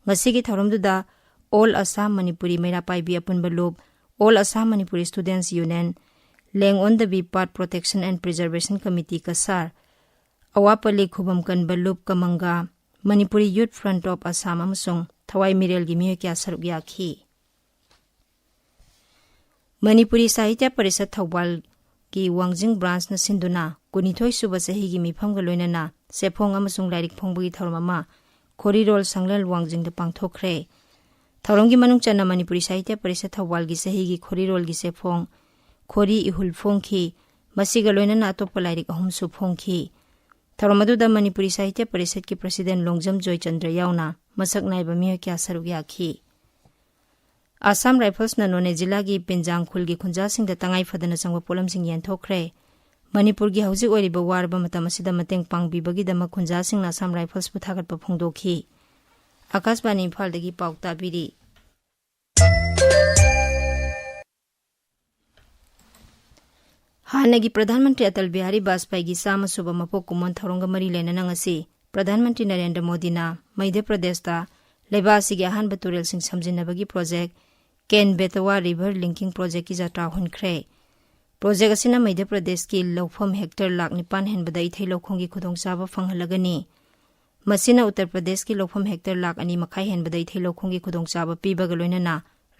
ꯉꯁꯤꯒꯤ ꯊꯧꯔꯝꯗꯨꯗ All Assam Manipuri ꯃꯩꯔꯥ ꯄꯥꯏꯕꯤ ꯑꯄꯨꯟꯕ ꯂꯨꯞ, All Assam Manipuri Students Union, Leng on the Way Path Protection and Preservation Committee Cachar, ꯑꯋꯥꯄꯜꯂꯤ ꯈꯨꯕꯝ ꯀꯟꯕ ꯂꯨꯞ ꯀꯃꯪꯒꯥ, Manipuri Youth Front of Assam ꯑꯃꯁꯨꯡ ꯊꯋꯥꯏ ꯃꯤꯔꯦꯜꯒꯤ ꯃꯤꯑꯣꯏ ꯀꯌꯥ ꯁꯔꯨꯛ ꯌꯥꯈꯤ꯫ ꯃꯅꯤꯄꯨꯔꯤ ꯁꯥꯍꯤꯇ꯭ꯌ ꯄꯔꯤꯁꯠ ꯊꯧꯕꯥꯜꯒꯤ ꯋꯥꯡꯖꯤꯡ branchꯅ ꯁꯤꯟꯗꯨꯅ ꯀꯨꯟꯅꯤꯊꯣꯏ ꯁꯨꯕ ꯆꯍꯤꯒꯤ ꯃꯤꯐꯝꯒ ꯂꯣꯏꯅꯅ ꯆꯦꯐꯣꯡ ꯑꯃꯁꯨꯡ ꯂꯥꯏꯔꯤꯛ ꯐꯣꯡꯕꯒꯤ ꯊꯧꯔꯝ ꯑꯃ ꯈꯣꯔꯤꯔꯣꯜ ꯁꯪꯂꯦꯜ ꯋꯥꯡꯖꯤꯡꯗ ꯄꯥꯡꯊꯣꯛꯈ꯭ꯔꯦ꯫ ꯊꯧꯔꯝꯒꯤ ꯃꯅꯨꯡ ꯆꯟꯅ ꯃꯅꯤꯄꯨꯔꯤ ꯁꯥꯍꯤꯇ꯭ꯌ ꯄꯔꯤꯁꯠ ꯊꯧꯕꯥꯜꯒꯤ ꯆꯍꯤꯒꯤ ꯈꯣꯔꯤꯔꯣꯜꯒꯤ ꯆꯦꯐꯣꯡ, ꯈꯣꯔꯤ ꯏꯍꯨꯜ ꯐꯣꯡꯈꯤ꯫ ꯃꯁꯤꯒ ꯂꯣꯏꯅꯅ ꯑꯇꯣꯞꯄ ꯂꯥꯏꯔꯤꯛ ꯑꯍꯨꯝꯁꯨ ꯐꯣꯡꯈꯤ꯫ ꯊꯧꯔꯝ ꯑꯗꯨꯗ ꯃꯅꯤꯄꯨꯔꯤ ꯁꯥꯍꯤꯇ꯭ꯌ ꯄꯔꯤꯁꯠꯀꯤ ꯄ꯭ꯔꯁꯤꯗꯦꯟ ꯂꯣꯡꯖꯝ ꯖꯣꯏꯆꯟꯗ꯭ꯔ ꯌꯥꯎꯅ ꯃꯁꯛ ꯅꯥꯏꯕ ꯃꯤꯑꯣꯏ ꯀꯌꯥ ꯁꯔꯨꯛ ꯌꯥꯈꯤ꯫ ꯑꯁꯥꯝ ꯔꯥꯏꯐꯜꯁꯅ ꯅꯣꯅꯦ ꯖꯤꯂꯥꯒꯤ ꯄꯦꯟꯖꯥꯡ ꯈꯨꯜꯒꯤ ꯈꯨꯟꯖꯥꯁꯤꯡꯗ ꯇꯉꯥꯏ ꯐꯗꯅ ꯆꯪꯕ ꯄꯣꯠꯂꯝꯁꯤꯡ ꯌꯦꯟꯊꯣꯛꯈ꯭ꯔꯦ꯫ ꯃꯅꯤꯄꯨꯔꯒꯤ ꯍꯧꯖꯤꯛ ꯑꯣꯏꯔꯤꯕ ꯋꯥꯔꯕ ꯃꯇꯝ ꯑꯁꯤꯗ ꯃꯇꯦꯡ ꯄꯥꯡꯕꯤꯕꯒꯤꯗꯃꯛ ꯈꯨꯟꯖꯥꯁꯤꯡꯅ ꯑꯁꯥꯝ ꯔꯥꯏꯐꯜꯁꯄꯨ ꯊꯥꯒꯠꯄ ꯐꯣꯡꯗꯣꯛꯈꯤ꯫ ꯑꯀꯥꯁꯕꯥꯅꯤ ꯏꯝꯐꯥꯜꯗꯒꯤ ꯄꯥꯎ ꯇꯥꯕꯤꯔꯤ꯫ ꯍꯥꯟꯅꯒꯤ ꯄ꯭ꯔꯙꯥꯟ ꯃꯟꯇ꯭ꯔꯤ ꯑꯇꯜ ꯕꯤꯍꯥꯔꯤ ꯕꯥꯖꯄꯥꯏꯒꯤ ꯆꯥꯝꯃ ꯁꯨꯕ ꯃꯄꯣꯛ ꯀꯨꯝꯑꯣꯟ ꯊꯧꯔꯝꯒ ꯃꯔꯤ ꯂꯩꯅꯅ ꯉꯁꯤ ꯄ꯭ꯔꯙꯥꯟ ꯃꯟꯇ꯭ꯔꯤ ꯅꯔꯦꯟꯗ꯭ꯔ ꯃꯣꯗꯤꯅ ꯃꯙ꯭ꯌ ꯄ꯭ꯔꯗꯦꯁꯇ ꯂꯩꯕꯥꯛ ꯑꯁꯤꯒꯤ ꯑꯍꯥꯟꯕ ꯇꯨꯔꯦꯜꯁꯤꯡ ꯁꯝꯖꯤꯟꯅꯕꯒꯤ ꯄ꯭ꯔꯣꯖꯦꯛ ꯀꯦꯟ ꯕꯦꯇꯋꯥ ꯔꯤꯚꯔ ꯂꯤꯡꯀꯤꯡ ꯄ꯭ꯔꯣꯖꯦꯛꯀꯤ ꯖꯇ꯭ꯔꯥ ꯍꯨꯟꯈ꯭ꯔꯦ꯫ ꯄ꯭ꯔꯣꯖꯦꯛ ꯑꯁꯤꯅ ꯃꯙ꯭ꯌ ꯄ꯭ꯔꯗꯦꯁꯀꯤ ꯂꯧꯐꯝ ꯍꯦꯛꯇꯔ ꯂꯥꯈ ꯅꯤꯄꯥꯟ ꯍꯦꯟꯕꯗ ꯏꯊꯩ ꯂꯧꯈꯣꯡꯒꯤ ꯈꯨꯗꯣꯡꯆꯥꯕ ꯐꯪꯍꯜꯂꯒꯅꯤ꯫ ꯃꯁꯤꯅ ꯎꯠꯇꯔ ꯄ꯭ꯔꯗꯦꯁꯀꯤ ꯂꯧꯐꯝ ꯍꯦꯛꯇꯔ ꯂꯥꯈ ꯑꯅꯤ ꯃꯈꯥꯏ ꯍꯦꯟꯕꯗ ꯏꯊꯩ ꯂꯧꯈꯣꯡꯒꯤ ꯈꯨꯗꯣꯡꯆꯥꯕ ꯄꯤꯕꯒ ꯂꯣꯏꯅꯅ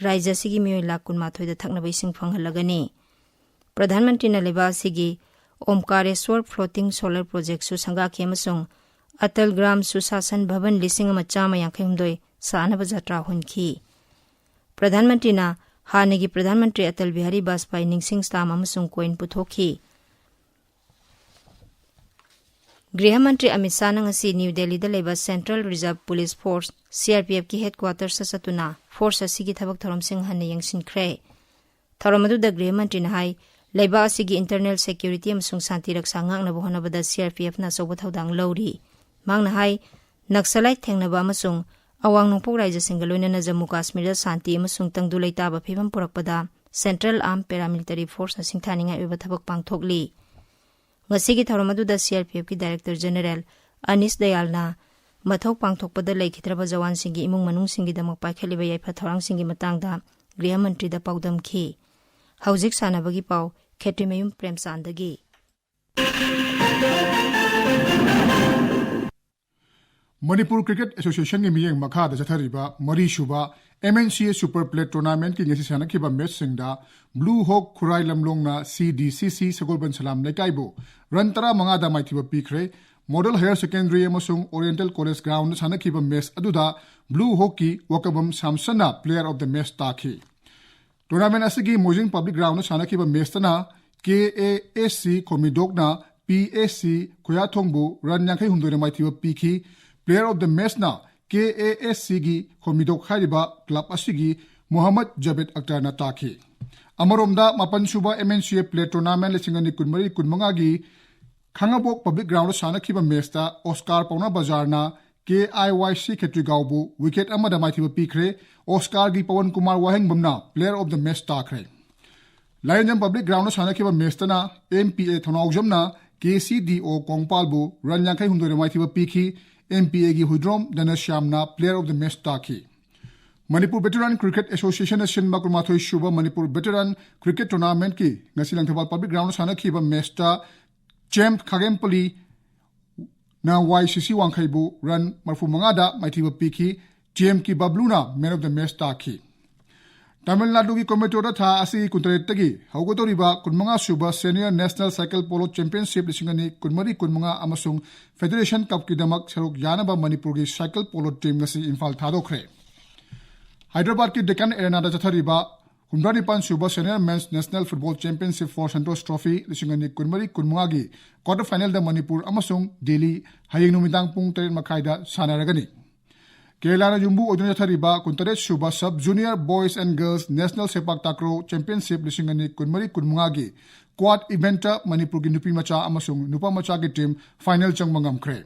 ꯔꯥꯖ꯭ꯌ ꯑꯁꯤꯒꯤ ꯃꯤꯑꯣꯏ ꯂꯥꯈ ꯀꯨꯟꯃꯥꯊꯣꯏꯗ ꯊꯛꯅꯕ ꯏꯁꯤꯡ ꯐꯪꯍꯜꯂꯒꯅꯤ꯫ ꯄ꯭ꯔꯙꯥꯟ ꯃꯟꯇ꯭ꯔꯤꯅ ꯂꯩꯕꯥꯛ ꯑꯁꯤꯒꯤ ꯑꯣꯝꯀꯥꯔꯦꯁ꯭ꯋꯔ ꯐ꯭ꯂꯣꯇꯤꯡ ꯁꯣꯂꯔ ꯄ꯭ꯔꯣꯖꯦꯛꯁꯨ ꯁꯪꯒꯥꯈꯤ ꯑꯃꯁꯨꯡ ꯑꯇꯜ ꯒ꯭ꯔꯥꯝ ꯁꯨꯁꯥꯁꯟ ꯚꯕꯟ ꯂꯤꯁꯤꯡ ꯑꯃ ꯆꯥꯝꯃ ꯌꯥꯡꯈꯩ ꯍꯨꯝꯗꯣꯏ ꯁꯥꯅꯕ ꯖꯇ꯭ꯔꯥ ꯍꯨꯟꯈꯤ꯫ ꯄ꯭ꯔꯙꯥꯟ ꯃꯟꯇ꯭ꯔꯤꯅ ꯍꯥꯟꯅꯒꯤ ꯄ꯭ꯔꯙꯥꯟ ꯃꯟꯇ꯭ꯔꯤ ꯑꯇꯜ ꯕꯤꯍꯥꯔꯤ ꯕꯥꯖꯄꯥꯏ ꯅꯤꯡꯁꯤꯡ ꯁ꯭ꯇꯥꯝ ꯑꯃꯁꯨꯡ ꯀꯣꯏꯟ ꯄꯨꯊꯣꯛꯈꯤ꯫ ꯒ꯭ꯔꯤꯍ ꯃꯟꯇ꯭ꯔꯤ ꯑꯃꯤꯠ ꯁꯥꯍꯅ ꯉꯁꯤ ꯅ꯭ꯌꯨ ꯗꯦꯜꯂꯤꯗ ꯂꯩꯕ central reserve police force, C R P ꯑꯦꯐꯀꯤ ꯍꯦꯗꯀ꯭ꯋꯥꯇꯔꯁꯇ ꯆꯠꯇꯨꯅ ꯐꯣꯔꯁ ꯑꯁꯤꯒꯤ ꯊꯕꯛ ꯊꯧꯔꯝꯁꯤꯡ ꯍꯟꯅ ꯌꯦꯡꯁꯤꯟꯈ꯭ꯔꯦ꯫ ꯊꯧꯔꯝ ꯑꯗꯨꯗ ꯒ꯭ꯔꯤꯍ ꯃꯟꯇ꯭ꯔꯤꯅ ꯍꯥꯏ, ꯂꯩꯕꯥꯛ ꯑꯁꯤꯒꯤ ꯏꯟꯇꯔꯅꯦꯜ ꯁꯦꯀ꯭ꯌꯨꯔꯤꯇꯤ ꯑꯃꯁꯨꯡ ꯁꯥꯟꯇꯤ ꯔꯛꯁꯥ ꯉꯥꯛꯅꯕ ꯍꯣꯠꯅꯕꯗ ꯁꯤ ꯑꯥꯔ ꯄꯤ ꯑꯦꯐꯅ ꯑꯆꯧꯕ ꯊꯧꯗꯥꯡ ꯂꯧꯔꯤ꯫ ꯃꯍꯥꯛꯅ ꯍꯥꯏ, ꯅꯛꯁꯂꯥꯏꯠ ꯊꯦꯡꯅꯕ ꯑꯃꯁꯨꯡ ꯑꯋꯥꯡ ꯅꯣꯡꯄꯣꯛ ꯔꯥꯖ꯭ꯌꯁꯤꯡꯒ ꯂꯣꯏꯅꯅ ꯖꯝꯃꯨ ꯀꯥꯁꯃꯤꯔꯗ ꯁꯥꯟꯇꯤ ꯑꯃꯁꯨꯡ ꯇꯪꯗꯨ ꯂꯩꯇꯥꯕ ꯐꯤꯕꯝ ꯄꯨꯔꯛꯄꯗ ꯁꯦꯟꯇ꯭ꯔꯦꯜ ꯑꯥꯔꯝ ꯄꯦꯔꯥꯃꯤꯂꯤꯇꯔꯤ ꯐꯣꯔꯁꯅ ꯁꯤꯡꯊꯥꯅꯤꯡꯉꯥꯏ ꯑꯣꯏꯕ ꯊꯕꯛ ꯄꯥꯡꯊꯣꯛꯂꯤ꯫ ꯉꯁꯤꯒꯤ ꯊꯧꯔꯝ ꯑꯗꯨꯗ ꯁꯤ ꯑꯥꯔ ꯄꯤ ꯑꯦꯐꯀꯤ ꯗꯥꯏꯔꯦꯛꯇꯔ ꯖꯦꯅꯦꯔꯦꯜ ꯑꯅꯤꯁ ꯗꯌꯥꯜꯅ ꯃꯊꯧ ꯄꯥꯡꯊꯣꯛꯄꯗ ꯂꯩꯈꯤꯗ꯭ꯔꯕ ꯖꯋꯥꯟꯁꯤꯡꯒꯤ ꯏꯃꯨꯡ ꯃꯅꯨꯡꯁꯤꯡꯒꯤꯗꯃꯛ ꯄꯥꯏꯈꯠꯂꯤꯕ ꯌꯥꯏꯐ ꯊꯧꯔꯥꯡꯁꯤꯡꯒꯤ ꯃꯇꯥꯡꯗ ꯒ꯭ꯔꯤꯍ ꯃꯟꯇ꯭ꯔꯤꯗ ꯄꯥꯎꯗꯝꯈꯤ꯫ ꯍꯧꯖꯤꯛ ꯁꯥꯟꯅꯕꯒꯤ ꯄꯥꯎ, ꯈꯦꯇ꯭ꯔꯤꯃꯌꯨꯝ ꯄ꯭ꯔꯦꯝꯆꯥꯟꯗꯒꯤ꯫ ꯃꯅꯤꯄꯨꯔ ꯀ꯭ꯔꯤꯀꯦꯠ ꯑꯦꯁꯣꯁꯤꯌꯦꯁꯟꯒꯤ ꯃꯤꯠꯌꯦꯡ ꯃꯈꯥꯗ ꯆꯠꯊꯔꯤꯕ ꯃꯔꯤꯁꯨꯕ ꯑꯦꯝ ꯑꯦꯟ ꯁꯤ ꯑꯦ ꯁꯨꯄꯔ ꯄ꯭ꯂꯦꯠ ꯇꯣꯔꯅꯥꯃꯦꯟꯠꯀꯤ ꯉꯁꯤ ꯁꯥꯟꯅꯈꯤꯕ ꯃꯦꯠꯆꯁꯤꯡꯗ ꯕ꯭ꯂꯨ ꯍꯣꯛ ꯈꯨꯔꯥꯏ ꯂꯝꯂꯣꯡꯅ ꯁꯤ ꯗꯤ ꯁꯤ ꯁꯤ ꯁꯒꯣꯜꯕꯟ ꯁꯂꯥꯝ ꯂꯩꯀꯥꯏꯕꯨ ꯔꯟ ꯇꯔꯥꯃꯉꯥꯗ ꯃꯥꯏꯊꯤꯕ ꯄꯤꯈ꯭ꯔꯦ꯫ Model Higher Secondary ꯑꯃꯁꯨꯡ Oriental College groundꯗ ꯁꯥꯟꯅꯈꯤꯕ match ꯑꯗꯨꯗ Blue Hawkꯀꯤ ꯋꯥꯀꯕꯝ ꯁꯥꯝꯁꯟꯅ Player of the Match ꯇꯥꯈꯤ꯫ Tournament ꯑꯁꯤꯒꯤ ꯃꯣꯏꯖꯤꯡ Public Groundꯗ ꯁꯥꯟꯅꯈꯤꯕ matchꯇꯅ K A S C ꯈꯣꯃꯤꯗꯣꯛꯅ P S C ꯈꯨꯌꯥꯊꯣꯡꯕꯨ run ꯌꯥꯡꯈꯩ ꯍꯨꯝꯗꯣꯏꯅ ꯃꯥꯏꯊꯤꯕ ꯄꯤꯈꯤ꯫ Player of the Matchꯅ K A S Cꯒꯤ ꯈꯣꯃꯤꯗꯣꯛ ꯍꯥꯏꯔꯤꯕ club ꯑꯁꯤꯒꯤ ꯃꯣꯍꯝꯃꯗ ꯖꯕꯦꯗ ꯑꯛꯇꯔꯅ ꯇꯥꯈꯤ꯫ ꯑꯃꯔꯣꯝꯗ ꯃꯥꯄꯟ ꯁꯨꯕ M N C A Plate Tournament ꯂꯤꯁꯤꯡ ꯑꯅꯤ ꯀꯨꯟꯃꯔꯤ ꯀꯨꯟꯃꯉꯥꯒꯤ ꯈꯥꯉꯕꯣꯛ Public Groundꯗ ꯁꯥꯟꯅꯈꯤꯕ matchꯇ Oscar Paona ꯕꯖꯥꯔꯅ K I Y C ꯈꯦꯇ꯭ꯔꯤꯒꯥꯎꯕꯨ wicket ꯑꯃꯗ ꯃꯥꯏꯊꯤꯕ ꯄꯤꯈ꯭ꯔꯦ꯫ Oscarꯒꯤ Pawan Kumar ꯋꯥꯍꯦꯡꯕꯝꯅ Player of the Match ꯇꯥꯈ꯭ꯔꯦ꯫ ꯂꯥꯏꯔꯦꯟꯖꯝ Public Groundꯗ ꯁꯥꯟꯅꯈꯤꯕ matchꯇꯅ M P A ꯊꯧꯅꯥꯎꯖꯝꯅ K C D O ꯀꯣꯡꯄꯥꯜꯕꯨ run ꯌꯥꯡꯈꯩ ꯍꯨꯝꯗꯣꯏꯅ ꯃꯥꯏꯊꯤꯕ ꯄꯤꯈꯤ꯫ M P Aꯒꯤ Huidrom ꯙꯅꯁ꯭ꯌꯥꯝꯅ Player of the Match ꯇꯥꯈꯤ꯫ Manipur Veteran Cricket Associationꯅ ꯁꯤꯟꯕ ꯀꯨꯟꯃꯥꯊꯣꯏ ꯁꯨꯕ Manipur Veteran Cricket Tournamentꯀꯤ ꯉꯁꯤ ꯂꯪꯊꯕꯥꯜ Public Groundꯗ ꯁꯥꯟꯅꯈꯤꯕ matchꯇ ꯆꯦꯝ ꯈꯥꯒꯦꯝꯄꯂꯤ ꯅ Y C C ꯋꯥꯡꯈꯩꯕꯨ run ꯃꯔꯤꯐꯨ ꯃꯉꯥꯗ ꯃꯥꯏꯊꯤꯕ ꯄꯤꯈꯤ꯫ ꯆꯦꯝꯀꯤ ꯕꯕ꯭ꯂꯨꯅ Man of the Match ꯇꯥꯈꯤ꯫ ꯇꯥꯃꯤꯜ ꯅꯥꯗꯨꯒꯤ ꯀꯣꯏꯝꯕꯇꯣꯔꯗ ꯊꯥ ꯑꯁꯤꯒꯤ ꯀꯨꯟꯇꯔꯦꯠꯇꯒꯤ ꯍꯧꯒꯗꯧꯔꯤꯕ ꯀꯨꯟꯃꯉꯥ ꯁꯨꯕ Senior National Cycle Polo Championship ꯂꯤꯁꯤꯡ ꯑꯅꯤ ꯀꯨꯟꯃꯔꯤ ꯀꯨꯟꯃꯉꯥ ꯑꯃꯁꯨꯡ Federation Cupꯀꯤꯗꯃꯛ ꯁꯔꯨꯛ ꯌꯥꯅꯕ ꯃꯅꯤꯄꯨꯔꯒꯤ cycle polo team ꯉꯁꯤ ꯏꯝꯐꯥꯜ ꯊꯥꯗꯣꯛꯈ꯭ꯔꯦ꯫ ꯍꯥꯏꯗ꯭ꯔꯕꯥꯗꯀꯤ Deccan Arenaꯗ ꯆꯠꯊꯔꯤꯕ ꯍꯨꯝꯗ꯭ꯔꯥ ꯅꯤꯄꯥꯟ ꯁꯨꯕ Senior Men's National Football Championship for Santosh Trophy ꯂꯤꯁꯤꯡ ꯑꯅꯤ ꯀꯨꯟꯃꯔꯤ ꯀꯨꯟꯃꯉꯥꯒꯤ quarter finalꯗ ꯃꯅꯤꯄꯨꯔ ꯑꯃꯁꯨꯡ ꯗꯤꯜꯂꯤ ꯍꯌꯦꯡ ꯅꯨꯃꯤꯗꯥꯡ ꯄꯨꯡ ꯇꯔꯦꯠ ꯃꯈꯥꯏꯗ ꯁꯥꯟꯅꯔꯒꯅꯤ꯫ ꯀꯦꯔꯂꯥꯅ ꯌꯨꯝꯕꯨ ꯑꯣꯏꯗꯨꯅ ꯆꯠꯊꯔꯤꯕ ꯀꯨꯟꯇꯔꯦꯠ ꯁꯨꯕ Sub Junior Boys and Girls National ꯁꯦꯄꯥꯛ takraw Championship ꯂꯤꯁꯤꯡ ꯑꯅꯤ ꯀꯨꯟꯃꯔꯤ ꯀꯨꯟꯃꯉꯥꯒꯤ quad eventꯇ ꯃꯅꯤꯄꯨꯔꯒꯤ ꯅꯨꯄꯤ ꯃꯆꯥ ꯑꯃꯁꯨꯡ ꯅꯨꯄꯥ ꯃꯆꯥꯒꯤ team final ꯆꯪꯕ ꯉꯝꯈ꯭ꯔꯦ꯫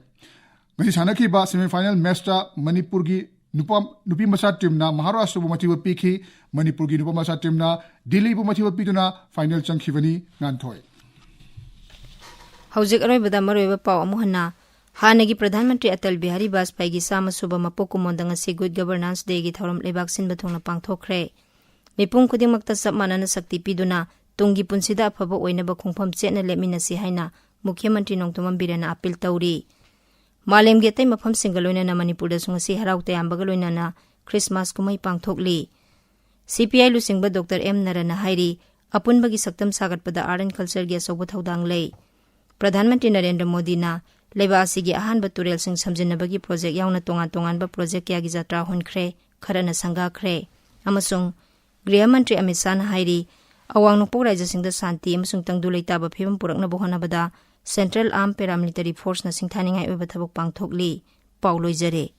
ꯉꯁꯤ ꯁꯥꯟꯅꯈꯤꯕ semi final matchꯇ ꯃꯅꯤꯄꯨꯔꯒꯤ ꯅꯨꯄꯥ, ꯅꯨꯄꯤ ꯃꯆꯥ teamꯅ ꯃꯍꯥꯔꯥꯁꯇ꯭ꯔꯕꯨ ꯃꯥꯏꯊꯤꯕ ꯄꯤꯈꯤ꯫ ꯃꯅꯤꯄꯨꯔꯒꯤ ꯅꯨꯄꯥ ꯃꯆꯥ teamꯅ ꯗꯤꯜꯂꯤꯕꯨ ꯃꯥꯏꯊꯤꯕ ꯄꯤꯗꯨꯅ final ꯆꯪꯈꯤꯕꯅꯤ꯫ ꯉꯥꯟꯊꯣꯏ꯫ ꯍꯧꯖꯤꯛ ꯑꯔꯣꯏꯕꯗ ꯃꯔꯨꯑꯣꯏꯕ ꯄꯥꯎ ꯑꯃꯨꯛ ꯍꯟꯅ꯫ ꯍꯥꯟꯅꯒꯤ ꯄ꯭ꯔꯙꯥꯟ ꯃꯟꯇ꯭ꯔꯤ ꯑꯇꯜ ꯕꯤꯍꯥꯔꯤ ꯕꯥꯖꯄꯥꯏꯒꯤ ꯆꯥꯝꯃ ꯁꯨꯕ ꯃꯄꯣꯛ ꯀꯨꯝꯑꯣꯟꯗ ꯉꯁꯤ Good Governance Dayꯒꯤ ꯊꯧꯔꯝ ꯂꯩꯕꯥꯛ ꯁꯤꯟꯕ ꯊꯨꯡꯅ ꯄꯥꯡꯊꯣꯛꯈ꯭ꯔꯦ꯫ ꯃꯤꯄꯨꯝ ꯈꯨꯗꯤꯡꯃꯛꯇ ꯆꯞ ꯃꯥꯟꯅꯅ ꯁꯛꯇꯤ ꯄꯤꯗꯨꯅ ꯇꯨꯡꯒꯤ ꯄꯨꯟꯁꯤꯗ ꯑꯐꯕ ꯑꯣꯏꯅꯕ ꯈꯣꯡꯐꯝ ꯆꯦꯠꯅ ꯂꯦꯞꯃꯤꯟꯅꯁꯤ ꯍꯥꯏꯅ ꯃꯨꯈ꯭ꯌ ꯃꯟꯇ꯭ꯔꯤ ꯅꯣꯡꯊꯣꯝꯕꯝ ꯕꯤꯔꯦꯟꯅ appeal ꯇꯧꯔꯤ꯫ ꯃꯥꯂꯦꯝꯒꯤ ꯑꯇꯩ ꯃꯐꯝꯁꯤꯡꯒ ꯂꯣꯏꯅꯅ ꯃꯅꯤꯄꯨꯔꯗꯁꯨ ꯉꯁꯤ ꯍꯔꯥꯎ ꯇꯌꯥꯝꯕꯒ ꯂꯣꯏꯅꯅ Christmas ꯀꯨꯝꯍꯩ ꯄꯥꯡꯊꯣꯛꯂꯤ꯫ C P I ꯂꯨꯆꯤꯡꯕ Doctor M ꯅꯔꯟꯅ ꯍꯥꯏꯔꯤ, ꯑꯄꯨꯟꯕꯒꯤ ꯁꯛꯇꯝ ꯁꯥꯒꯠꯄꯗ Art and Cultureꯒꯤ ꯑꯆꯧꯕ ꯊꯧꯗꯥꯡ ꯂꯩ꯫ ꯄ꯭ꯔꯙꯥꯟ ꯃꯟꯇ꯭ꯔꯤ ꯅꯔꯦꯟꯗ꯭ꯔ ꯃꯣꯗꯤꯅ ꯂꯩꯕꯥꯛ ꯑꯁꯤꯒꯤ ꯑꯍꯥꯟꯕ ꯇꯨꯔꯦꯜꯁꯤꯡ ꯁꯝꯖꯤꯟꯅꯕꯒꯤ ꯄ꯭ꯔꯣꯖꯦꯛ ꯌꯥꯎꯅ ꯇꯣꯉꯥꯟ ꯇꯣꯉꯥꯟꯕ ꯄ꯭ꯔꯣꯖꯦꯛ ꯀꯌꯥꯒꯤ ꯖꯇ꯭ꯔꯥ ꯍꯨꯟꯈ꯭ꯔꯦ, ꯈꯔꯅ ꯁꯪꯒꯥꯈ꯭ꯔꯦ꯫ ꯑꯃꯁꯨꯡ ꯒ꯭ꯔꯤꯍ ꯃꯟꯇ꯭ꯔꯤ ꯑꯃꯤꯠ ꯁꯥꯍꯅ ꯍꯥꯏꯔꯤ, ꯑꯋꯥꯡ ꯅꯣꯡꯄꯣꯛ ꯔꯥꯖ꯭ꯌꯁꯤꯡꯗ ꯁꯥꯟꯇꯤ ꯑꯃꯁꯨꯡ ꯇꯪꯗꯨ ꯂꯩꯇꯥꯕ ꯐꯤꯕꯝ ꯄꯨꯔꯛꯅꯕ ꯍꯣꯠꯅꯕꯗ Central Armed Paramilitary Forceꯅ ꯁꯤꯡꯊꯥꯅꯤꯡꯉꯥꯏ ꯑꯣꯏꯕ ꯊꯕꯛ ꯄꯥꯡꯊꯣꯛꯂꯤ꯫ ꯄꯥꯎ ꯂꯣꯏꯖꯔꯦ꯫